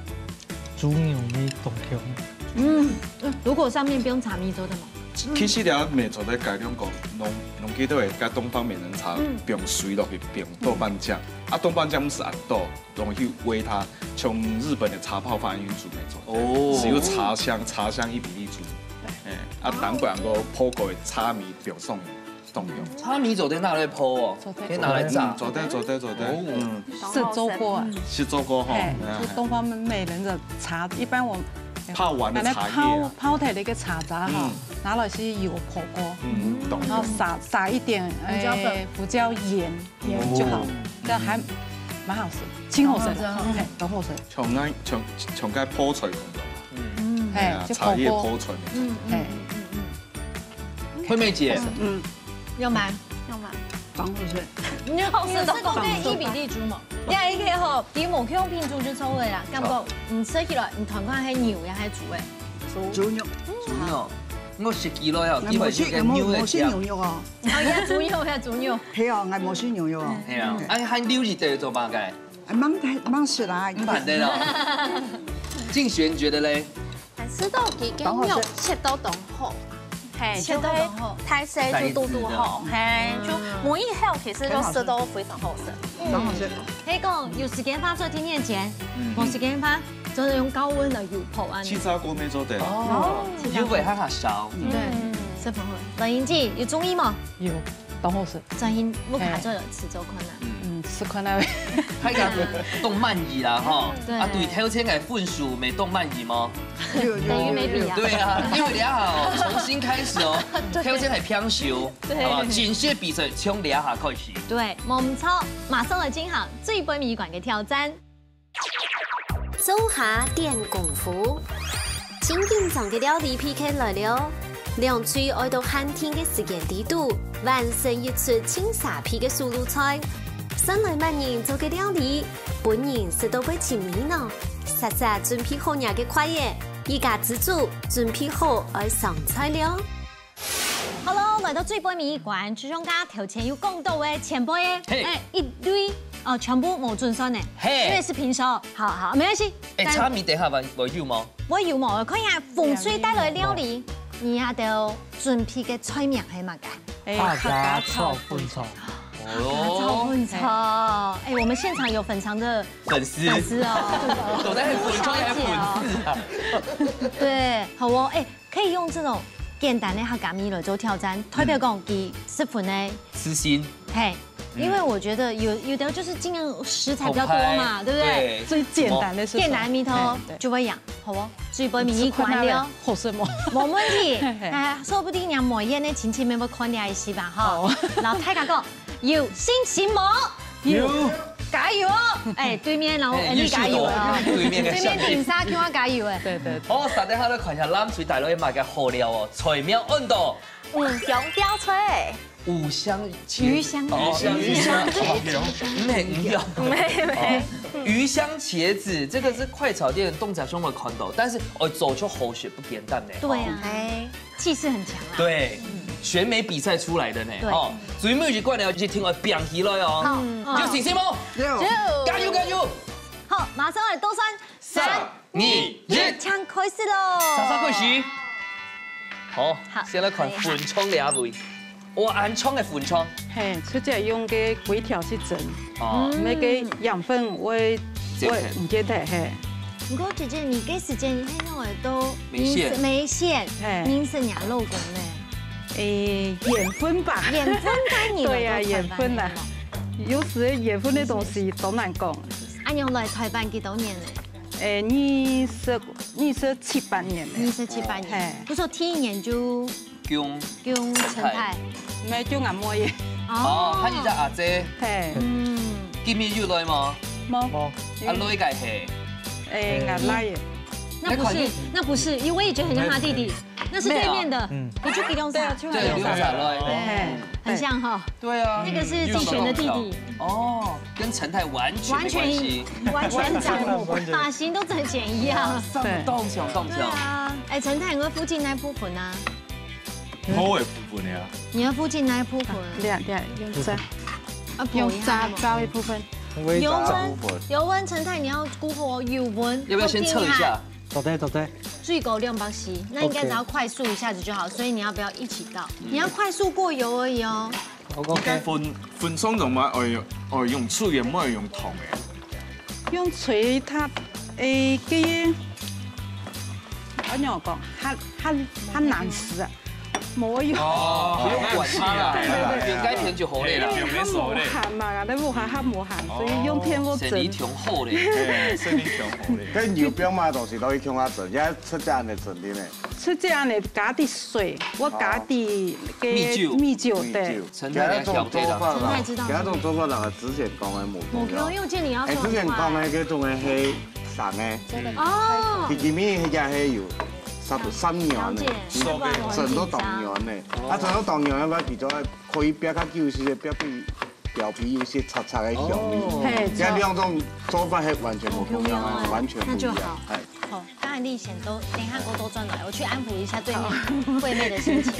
豬肉味當香。嗯，如果上面不用茶米做的嗎？其實你也袂做得改良講，農農機都會加東方美人茶，嗯放水落去，放豆瓣醬，啊，豆瓣醬毋係恁多，容易煨它，像日本的茶泡飯用煮沒做，哦只有茶香，茶香伊比利豬，哎，啊，當然个泡過个茶米放上去，當用。茶米做得拿來泡哦，做得可以拿來炸嗯，。做得做得做得，哦嗯，是做過啊，是做過吼，哎，嗯就東方美人的茶，一般我泡完的茶叶啊拿來泡泡出來个茶渣哈嗯，拿來去油泡過，嗯，懂然後撒撒一點胡椒粉哎胡椒鹽，鹽就好，這樣還蠻好吃，挺好吃的，哎，很好吃。像該像像該泡菜咁樣，嗯，哎，就茶叶泡過，泡菜。嗯哎嗯嗯惠妹姐，嗯，要买。要吗？当然是。你好吃到講个伊比利豬嘛？你還可以吼，比某種品種就稍微啦，感覺你食起來，你看看係牛也係豬誒。豬肉，豬肉，我食幾耐啊，基本就跟牛的無食牛肉哦，哦，也豬肉，也豬肉。係哦，𠊎無食牛肉哦。係啊，哎，還留一點做麼个？哎，吂吂食啦，毋盼得咯。靜璇覺得咧？還係到佢个肉切到當好，嘿，切到就係當好。大細就堵堵好，嘿，就煨以後其實就食到非常好食。當好食。可以講有時間个話做甜點，無時間个話，就係用高溫來油泡啊。氣炸鍋乜做得。哦，油會較較燒。對，十分好。冷英姐有中意無？有，當好食。最近屋下做有試做看啊。嗯，試看啊。大家當滿意啦吼。對。啊，對頭前个分數乜當滿意無？等於沒比啊。對啊，因為這下哦，重新開始哦，頭前還平手，對。好不好？正式比賽從這下開始。對，無毋著，馬上來進行最尾一關个挑戰。灶下展功夫。盡緊張个料理P K來了，兩隊愛到限定个時間裡肚，完成一出盡沙鼻个手路菜。算來麼人做个料理，分人食到會尋味呢？煞煞準備好若个筷仔，一家之煮準備好愛上菜了。 Hello，來到最尾一關，就像剛剛頭前有講到个，前輩个，嘿。哎，一堆哦，全部無準算呢，嘿。因為是平手。好好，沒關係。哎，但差米等下會會有無？會有無？看一下紅隊帶來个料理，你也都準備个菜名係麼个？哎，客家炒粉腸。客家炒粉腸。哎，我們現場有粉腸的粉絲。粉絲哦。都在粉腸也粉絲啊。對，好哦，哎， 可以用這種簡單个客家米來做挑戰，代表講佢十分个私心。嘿，因為我覺得有有的就是盡量食材比較多嘛，對不對？對。最簡單个係簡單个味道就會贏，好哦。最尾一關了，好食無？無問題。哎，說不定人梅縣个親戚乜會看這一集吧，哈。然後大家講， 有信心無？有。加油哦！哎，對面，然後哎，你加油哦！對面个對面頂下叫我加油哎！對對。好，大家好，來看一下藍隊帶來麼个好料哦，菜名安到五香吊菜。五香茄，魚香哦，魚香茄，沒有，沒有。魚香茄子，這個是快炒店東家兄會看到，但是哦，做出好食不簡單呢。對啊。哎。 氣勢很強啊。對，選美比賽出來的呢，對。哦，最尾一關呢，一定愛拚起來哦。好，有信心無？有。加油加油！好，馬上來倒算，三、二、一，請開始咯。煞煞開始。好，好，先來看粉腸這位。哇，恁長个粉腸。嘿，直接用个規條去蒸。哦。該个鹽分會會毋見忒，嘿。毋過姐姐，你該時間你係用來到梅縣，梅縣，嘿。你係若老公呢？ 誒，緣分吧。緣分帶你來到台灣个嘛。對呀，緣分啊。有時緣分个東西當難講。恁樣來台灣幾多年了？誒，二十，二十七八年了。二十七八年。嘿。不錯，第一年就供，供陳太。毋係，供阿妹耶。哦，喊你隻阿姐。嘿。嗯。今日有來無？無。無。啊，來个係？誒，𠊎倈仔。那不是，那不是，因為我也覺得很像他弟弟。 那是對面的，沒有啊。嗯。你就比較少。對啊，就很少。對，比較少。嘿，很像哈。對啊。那個是季璇的弟弟。哦，跟陳太完全沒關係。完全，完全長，完全。髮型都整剪一樣。上得當像，當像。對啊。哎，陳太，你个附近哪部分啊？好个部分呀。你个附近哪部分？對啊，對啊，用炸。啊，用炸，炸个部分。有問，有問陳太，你要顧好哦，有問。要不要先測一下？ 做得，做得。最高兩百四，那應該只要快速一下子就好，OK。所以你要不要一起倒？你要快速過油而已哦。OK。該粉，粉腸用麼个？愛用，愛用炊个，毋愛用燙个。用炊佢，誒，該个，仰般講，較，較，較難食啊。 無用。哦，不用管它啦，對，對，對。扁乾一片就好了啦。對，對，對。較無鹹嘛，𠊎兜屋下較無鹹，所以用電鍋蒸。哦，生理挺好的。嘿，生理挺好的。該油放麼个東西落去共下蒸，也直接恁樣蒸个呢？直接恁樣加滴水，𠊎加滴个米酒。米酒，對。米酒。陳太，你曉得啦。陳太知道。其他種做法，人之前講个無共樣。無共樣，因為這你要說出來。哎，之前講个該種个係生个。真的。哦。佢今日迄隻係有三，三年呢。了解。 蒸到當軟呢。啊，蒸到當軟个話，比較可以煏較久時，煏比表皮有些脆脆个香味。哦。嘿，這兩種做法係完全無共樣啊，無共樣啊。完全不一樣。那就好。哎。好，剛才立賢都，等一下給我多轉來，我去安撫一下對面惠妹的心情。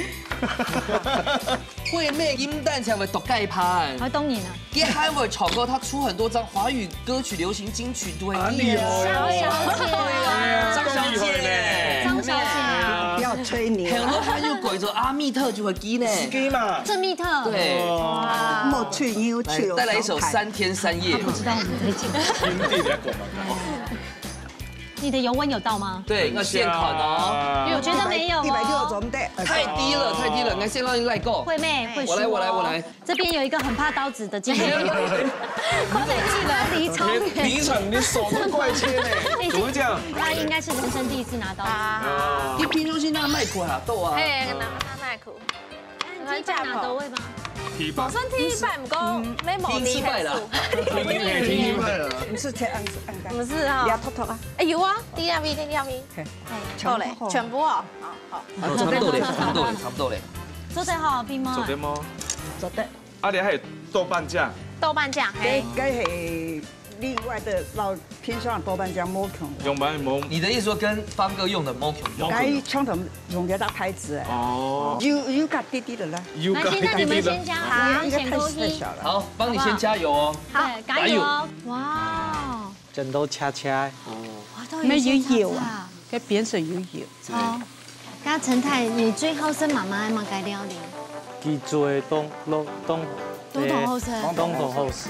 惠妹今旦才會獨家拍。啊，當然啦。 佢還會唱歌，他出很多張華語歌曲、流行金曲都會。啊，你哦。張小姐啊。對啊，張小姐。張小姐啊。不要吹牛。很多他又滾做阿密特就會記呢。好き嘛。这密特。对，哇，莫去扭来去，带来一首三天三夜。不知道我们在讲。兄弟，你在干嘛？你的油温有到吗？对，要现烤的哦。我觉得没有哦。一百六怎么得？太低了，太低了，来先让你来过。惠妹会输哦。我来，我来，我来。这边有一个很怕刀子的经理，快点进来，离超远。你场你手都怪切呢，怎么会这样？他应该是人生第一次拿刀子。啊，你平常心那麦克啊，豆啊。嘿，拿拿麦克，你这一半拿到位吗？提吧我。算第一擺，毋過沒無第一次拜啦。厲害數。你是切按按干，毋係哈你要，托托啊。哎有啊，第二位，第二位，嘿，好嘞，全部哦，好好。哦，差不多嘞，差不多嘞，差不多嘞。做得好，冰猫啊做。得嗎？做得。啊，你還有豆瓣醬，豆瓣醬，該嘿，該係另外的老品相豆瓣醬無共，用完無？你的意思说跟方哥用的 Mokyo 一样？該相同用這隻牌子誒，哦，有有加滴滴的啦，有没关系，那你们先加好，應該太先勾一。小了。好，帮你先加油哦。对，加油哦！哇哦，全都切切，哇，都有一些没有油差差。該邊上有油。好，那陈太，你最好食媽媽个麼个料理？佢做个當當當都當好食。當當好食。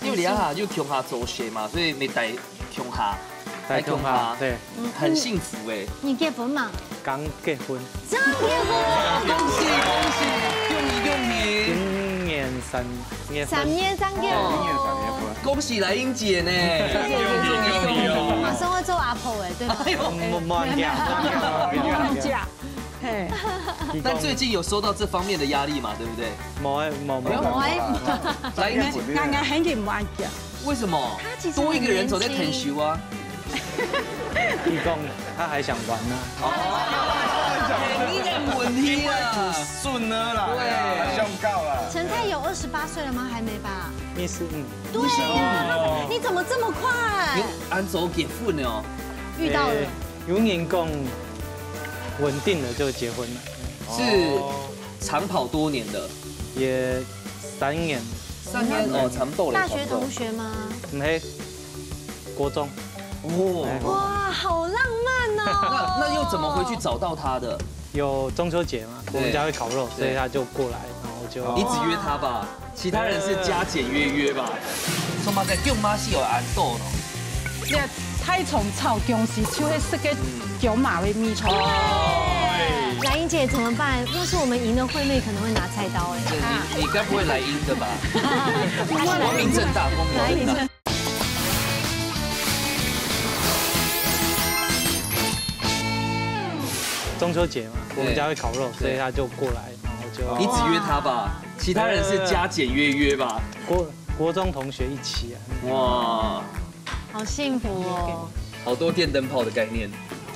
因為你啊，就共下做事嘛，所以你帶共下，帶共下，對，很幸福哎。你結婚嘛？剛結婚，真結婚？恭喜恭喜，恭喜恭喜！今年三月份三年三個。恭喜來英姐呢！恭喜恭喜哦！馬上會做阿婆哎，對吧？哎呦，莫莫講，放假，嘿，但最近有收到這方面的壓力嘛，對不對？莫莫莫，哎，來英姐，俺俺很緊莫講。為什麼？他其實很多一個人走在年輕等球啊。佢講他還想玩呢。哦，你的問題啊。順了啦，對還想搞啊。陳太有二十八歲了嗎？還沒吧？意思嗯，對呀，你怎麼這麼快？你恁早結婚的哦，遇到了誒，有人講穩定了就結婚了，是長跑多年的，也三年，三年哦，差不多了。大學同學嗎？毋係國中，哦，哇，好浪漫那哦！那又怎麼回去找到他的？有中秋節嘛，我們家會烤肉，所以他就過來，然後就你只約他吧，其他人是加減約約吧。什麼个叫馬戲有恁多咯？你太重炒薑絲，就會食个薑嫲个味道。來英姐怎麼辦？若是我們贏了，惠妹可能會拿菜刀哎。你你該不會來陰的吧？光明正大，光明正大。中秋節嘛，我們家會烤肉，所以他就過來，然後就你只約他吧，其他人是加減約約吧。國國中同學一起啊，哇，好幸福哦！好多電燈泡的概念。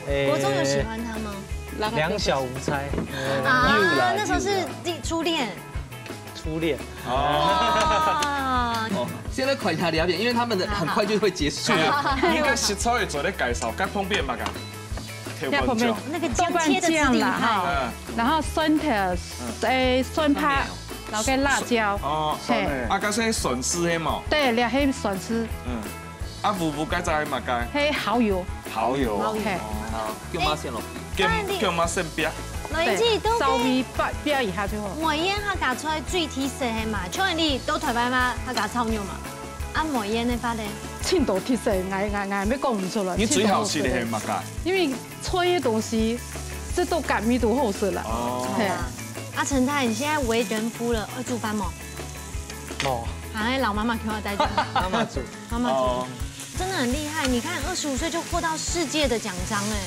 誒國中有喜歡他嗎？兩小無猜，啊又來，那時候是第初戀。初戀，啊，哦，現在款下了解，因為他們的很快就會結束了。應該食材會做得介紹，該旁邊嘛个，調那旁邊味醬。那個豆瓣醬切的之厲醬啦害。哈，然後蒜頭，誒，蒜拍，然後跟辣椒，哦，嘿啊，該係蒜絲係無？對，這係蒜絲，嗯，啊，烏烏該隻係麼个？係蠔油，蠔油。嘿，好，用馬線咯。薑薑嫲先煸。來英姐，都稍微煸煸一下就好。梅縣客家菜最特色係嘛？像你到台灣嘛，客家炒肉嘛。啊，梅縣个話呢？盡多特色，𠊎𠊎𠊎也講毋出來。你最好食个係麼个？因為菜个東西，這都感味都好食啦。哦，嘿啊，阿陳太，你現在為人夫了，愛煮飯嗎？哦，好像老媽媽給我帶去，媽媽煮，媽媽煮哦，真的很厲害。你看，二十五歲就獲到世界的獎章哎，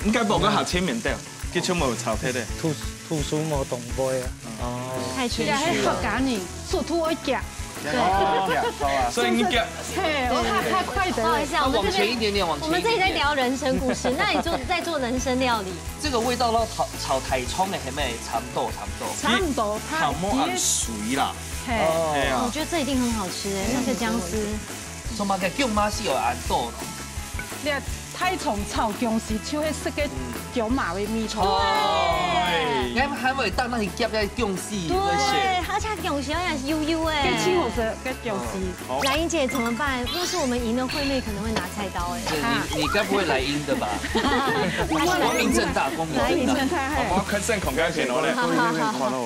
應該無个下前面的，佢全部炒忒的。讀讀書無懂杯啊，哦，太謙虛了。也係客家人，速度愛遽。哦，好啊，所以你講，嘿，我太太快的了不好意。思啊，那我们这边往前一点点，往前一点点。我们这里在聊人生故事，那你做在做人生料理，這個味道到炒炒大腸个係咪差不多差不多？差不多，它好無恁水啦。嘿，係啊我，覺得這一定很好吃哎，那個薑絲。什麼个叫馬戲有恁多咯？你大腸炒薑絲就係食个薑嫲个味道。哦，哎，還會當那夾个薑絲，對，而且薑絲也係油油个。該盡好食个薑絲。好。蘭英姐怎麼辦？若是我們贏了，惠妹可能會拿菜刀哎。是你，你該不會來陰的吧？光明正大，光明正大。我要看現場看片哦嘞。好好好好。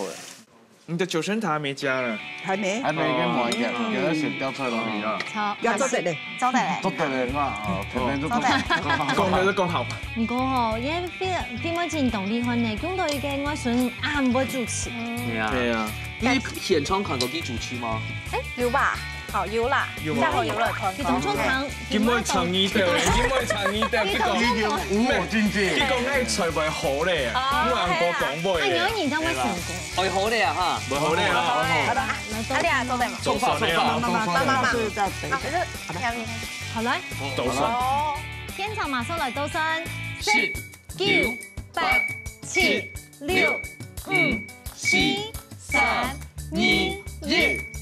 你的九層塔還沒加呢。還沒。還沒，應該沒加，嗯。給它先調出來咯。好，要做得嘞。做得嘞。做得嘞，你看啊，可能就做得。講的是講好。毋過吼，因為非非常當厲害呢，講到一個我孫啊，毋會主持。對啊。對啊。你現場看過佢主持嗎？哎，有吧？好，有啦。有嗎？下回有了看。你當初看，今晡日唱你的，今晡日唱你的，你當初看。無無經濟。你講愛揣袂好咧，啊，你還講講袂。哎，有一年在外省過。 哦，好了啊，哈。無好了啊。好了，啊，你啊，做得嘛。做法，做法，做法。媽媽，媽媽，啊，可是，好來。多少？哦，現場馬上來，多少？十、九、八、七、六、五、四、三、二、一，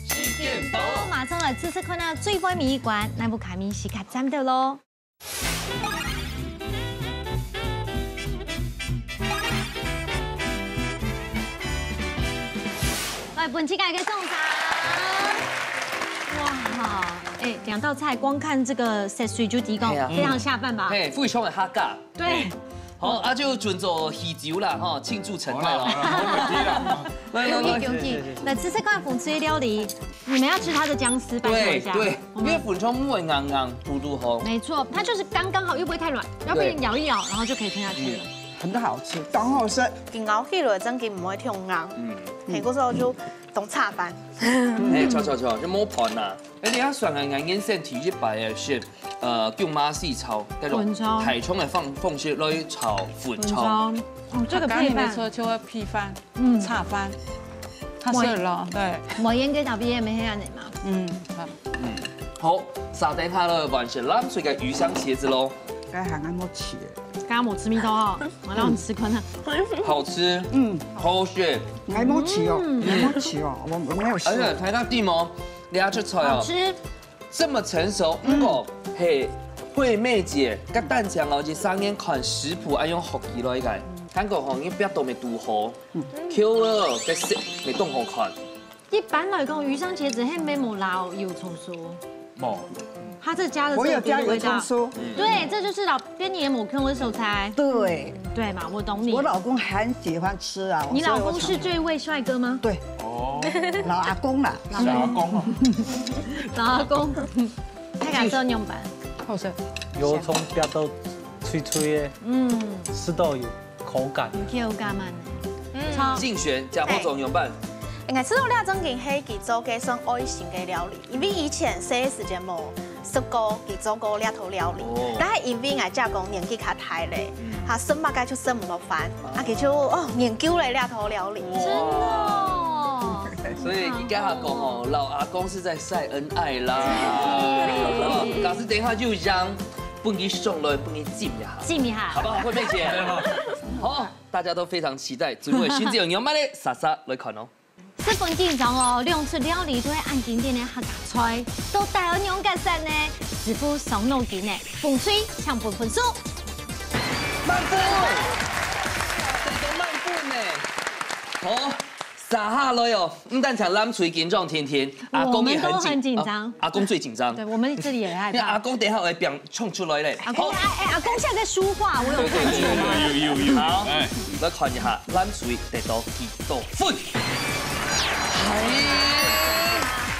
時間到。馬上來試試看啊，最尾一關，哪部卡米西卡站的咯。 來，分自家一個掌聲。哇，哎，兩道菜光看這個色水就知講，哎呀。非常下飯吧？嘿，非常的合格。對。好，啊，就準做喜酒啦，哈，慶祝成功。好啦，好啦，沒問題啦。來，來，來。恭喜，恭喜。來，試試看紅隊料理。 你們要吃它的薑絲，拜託一下。對，對，我們因為粉腸毋會硬硬，嘟嘟好。沒錯，它就是剛剛好，又不會太軟，要不然咬一咬，對。然後就可以吞下去了。嗯，很好吃，當好食。佢咬起來真个毋會忒硬，嗯。嘿，故所就當下飯。哎，著，著，著，就無飯啦。哎，你看，算係𠊎人生第一擺个係，呃，薑嫲絲炒，該種粉腸。大腸个方，方式來炒粉腸。粉腸，哦，這個配飯。客家人个就係配飯。 嗯。下飯，較適合咯，對。無煙个特別也沒黑暗的嘛。嗯，好。嗯，好，續等下來換係藍隊个魚香茄子咯。該還愛無試欸。剛剛無試味道哦，我讓你吃看看。好吃，嗯。好食。還無試哦，嗯。還無試哦，我，我沒有試。而且大家知無，你愛食菜哦。好吃。 這麼成熟，嗯。毋過，嘿，惠妹姐，該單淨哦，一三年看食譜，愛用學起來个。感覺吼，你壁到乜堵好，嗯。Q了，該色乜當好看。一般來講，魚香茄子係乜無落油蔥酥。無。它這加的是有別的味道。我有加油蔥酥。嗯。對，這就是老 跟你的母Q的素材。對。對嘛，我懂你。我老公很喜歡吃啊，你老公是這位帥哥嗎？所以我常，對。哦。老阿公啦。老阿公哦。老阿公，大家做仰般？好食。油蔥煏到脆脆个，嗯。食到有口感。有口感嘛呢。嗯。超。競選，食紅隊仰般？應該食到這種係佢做个算愛心个料理。 因為以前細个時節無食過佢做過這道料理，哦。但係因為𠊎姐公年紀較大咧，嗯。佢食麼个就食毋落飯，啊。啊，佢就，哦，研究了這道料理。哇。真的哦。所以你跟他講哦，老阿公是在晒恩愛啦。真的。哦，假使等一下就讓分佢上來，分佢浸一下。浸一下。好不好，惠妹姐？好，大家都非常期待，最後个成績仰般呢？煞煞來看哦。 十分緊張哦，兩出料理都係恁經典个客家菜，到底愛仰結煞呢？師傅傷腦筋呢，紅隊請分分數。滿分！得到滿分呢！好，續下來哦，毋單淨藍隊緊張定定，阿公也很緊，我們都很緊張。哦，阿公最緊張。對，我們這裡也害怕。因為阿公等一下會變 衝出來咧。阿公，好。哎，哎，阿公現在在說話，我有看見。對，對，對，對，有，有，有，有。好，哎。來看一下，藍隊得到幾多分？哎。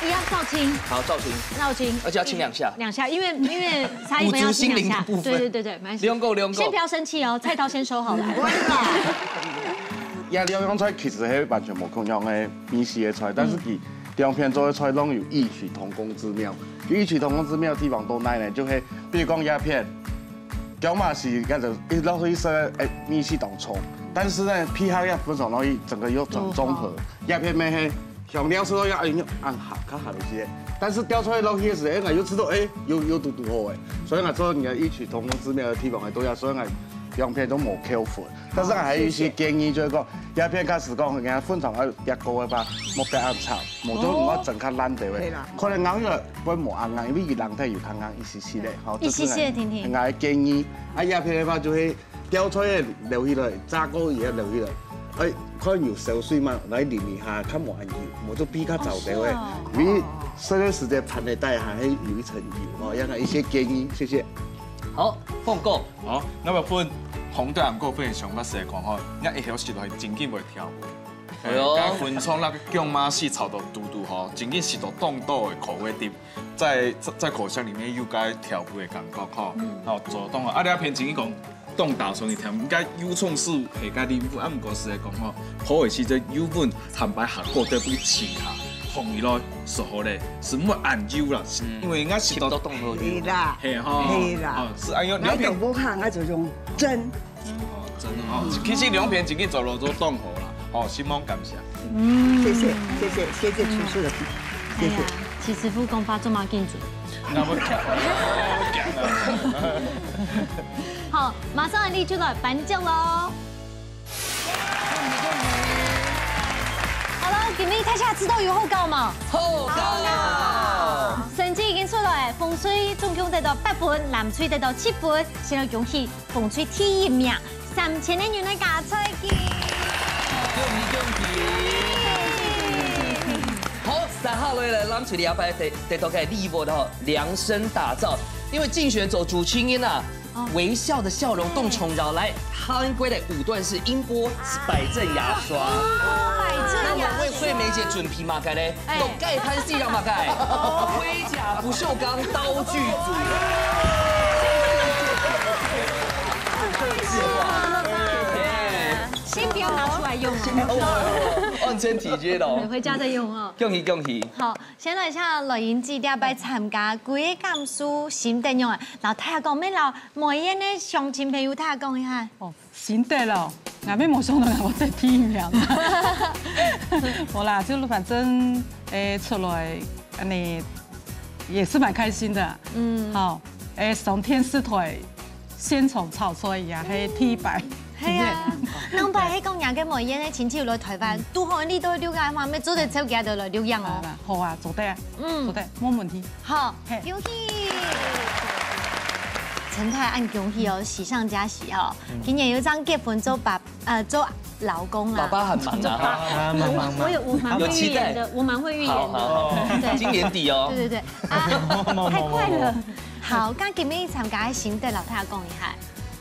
一樣照清。好，照清。照清。而且要清兩下。兩下，因為，因為差一分要清兩下。補足心靈的部分。對，對，對，對，沒關係。兩個，兩個。先不要生氣哦，菜刀先收好來。不會啦。這兩樣菜其實係完全無共樣个美食个菜，但是佢兩片做个菜攏有異曲同工之妙。異曲同工之妙个地方在哪呢？就係 比如講這片，薑嫲絲，該就一老實說，哎，味緒當重。但是呢，配合這粉腸落去，整個又轉綜合。哦，好。這片乜係香料係落去，哎，恁下，較下一些。但是調出來落去个時候，哎，𠊎又知道，哎，又，又堵堵好哎。所以𠊎做人家異曲同工之妙个地方，哎，都要，所以𠊎 兩片都無扣分。但是還有一些建議，就是講，這片假使講，人家粉腸愛疊高个話，莫別恁長，無就毋好整較爛个話，可能咬起來會無恁硬，因為佢人體有較硬一些些咧，吼，一些些，這是𠊎，婷婷。𠊎个建議。啊，這片个話就係吊菜个留起來，炸過个也留起來，哎，看有燒水嘛，來淋一下，較無恁油，無就比較燥个話，哦，是哦。因為燒个時間盤个底下還有一層油，哦，這樣一些建議，謝謝。好，鳳哥。 好，𠊎愛分紅隊佮過分个想法係講吼，𠊎一開始就係真緊會跳舞。哎喲。該粉腸那個薑嫲絲炒到嘟嘟吼，真緊食到當多个口味的，在在口腔裡面有該跳舞个感覺吼。嗯。好，做當好。啊，你阿片真緊講，當打算你跳，應該有從事係該禮物，啊，毋過係講吼，好个時節有份坦白下過對不起啊，紅起來，說好咧，是莫恁久啦，嗯。因為應該食到食到當多。係啦，係吼，係啦。哦，是哎喲，你阿片。買豆腐糠，啊，就用蒸。 哦，真的哦，其實兩片真緊做落做當好啦，哦，心滿感謝。謝謝謝謝謝謝廚師的，謝謝。哎呀，徐師傅講話做麼个緊張？那我講，那我講啊。好，馬上你就來頒獎咯。好了，今日大家知道有好搞嗎？好搞！成績已經出來，紅隊總共得到八分，藍隊得到七分，先來恭喜 紅隊第一名，三千个銀个加菜金。恭喜恭喜！好，接下來呢，藍隊這擺得得到个禮物吼，量身打造，因為競選做主持人啊，哦。微笑的笑容當重要。來，韓國个舞段是音波，是擺正牙刷。哦，擺正牙刷。那麼為惠美姐準備麼个呢？ 哎。都該攤戲了嘛該，盔甲不鏽鋼道具組。先不要拿出來用哦。哦，完全體貼了。回家再用哦。恭喜恭喜！好，先來一下，來迎接這擺參加，佢个感受心得樣啊？然後大家講，乜摎梅縣个鄉親朋友大家講一下。哦， 心得咯，𠊎乜無想到𠊎會得第一名。無啦，就反正，誒，出來恁呢也是蠻開心的。嗯。好，誒，上電視台獻醜炒菜也係第一擺。係啊，經驗。兩擺係講若个梅縣个親戚有來臺灣，拄好你到了解个話，乜做得招佢兜來錄影哦。好啦，好啊，做得啊，嗯。做得，無問題。好，嘿。恭喜！ 陳太恁恭喜哦，喜上加喜哦。嗯。今年又正結婚做爸，呃，做老公啊。爸爸很忙啊。啊，忙，忙，忙。我有，我蠻會預言的，有期待。我蠻會預言的。好，好，好。對。今年底哦。對，對，對。啊，太快了。好，該今日參加个心得，摎大家講一下。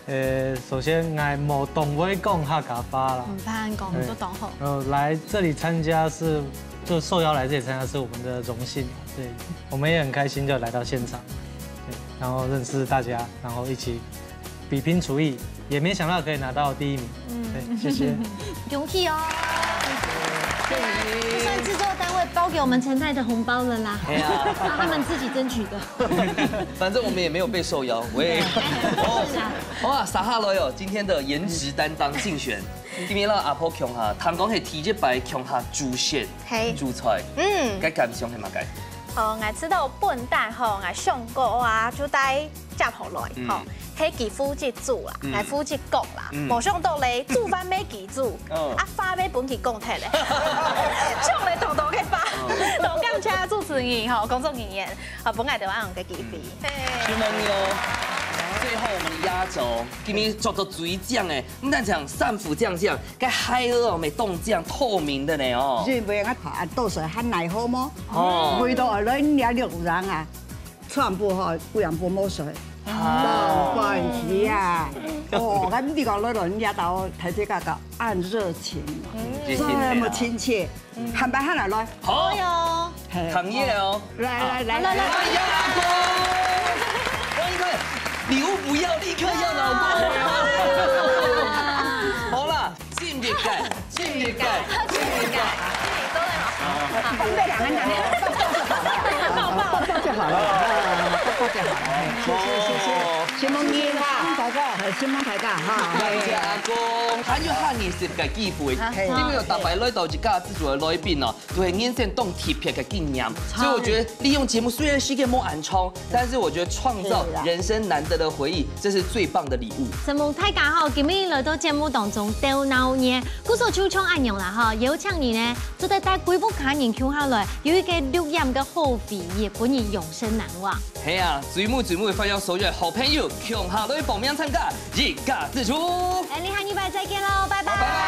呃，首先，𠊎無當會講客家話啦。毋怕講，對。都當好。呃，來這裡參加是，就受邀來這裡參加是我們的榮幸，對，我們也很開心就來到現場。 對，然後認識大家，然後一起比拼廚藝，也沒想到可以拿到第一名。嗯。對，謝謝。恭喜哦！這算製作單位包給我們陳太的紅包了啦。哎呀。啊，他們自己爭取的。反正我們也沒有被受邀，喂。哎，是啊。哇，撒哈羅喲，今天的顏值擔當競選，今日摎阿婆共下，聽講係第一擺共下主食，嘿。主菜，嗯。該感想係麼个？ 哦，𠊎知道本旦吼，𠊎上過啊，就帶接下來吼，嗯。係佢負責煮啦，嗯。𠊎負責講啦，嗯。無想到咧，煮飯乜佢煮，哦。啊，話乜分佢講忒咧，講了當多个話，哦。當感謝主持人吼，工作人員，啊，分𠊎兜恁樣个機會。嗯。嘿。承蒙你哦。最後我們的壓軸，今日做到最靚个，毋單淨三副靚靚， 該海鷗哦，乜當靚透明个呢哦。因為𠊎看啊，多數還奈何無？哦。為到愛來這錄影啊，全部吼，有人分無水。啊。都關係啊。哦，𠊎毋知講來到這兜大家个恁熱情，嗯。這麼親切，嗯。還擺還來來。好。哎喲。 嘿。唐烨哦。來，來，來，來，來。哎呀，老公！我一看，禮物不要，立刻要老公。好啦，盡力改，盡力改，盡力改。好，好，抱抱就好了，抱抱就好了，抱抱就好了。嘿，謝謝，謝謝，承蒙你哈，承蒙大家，哈，承蒙大家哈。感謝阿公。還有下二十个機會，係因為有逐擺來到一家之主个來賓哦，都係人生當特別个經驗，所以我覺得利用節目雖然時間無恁長，但是我覺得創造人生難得的回憶，這是最棒的禮物。承蒙大家吼，今日來到節目當中鬥鬧熱，故所就像恁樣啦吼，邀請你呢，做得帶歸屋家人共下來，有一個錄音个好回憶，分你永生難忘。係啊，水母水母歡迎所有好朋友共下來報名參加一家之主。哎，你下禮拜再見嘍，拜拜。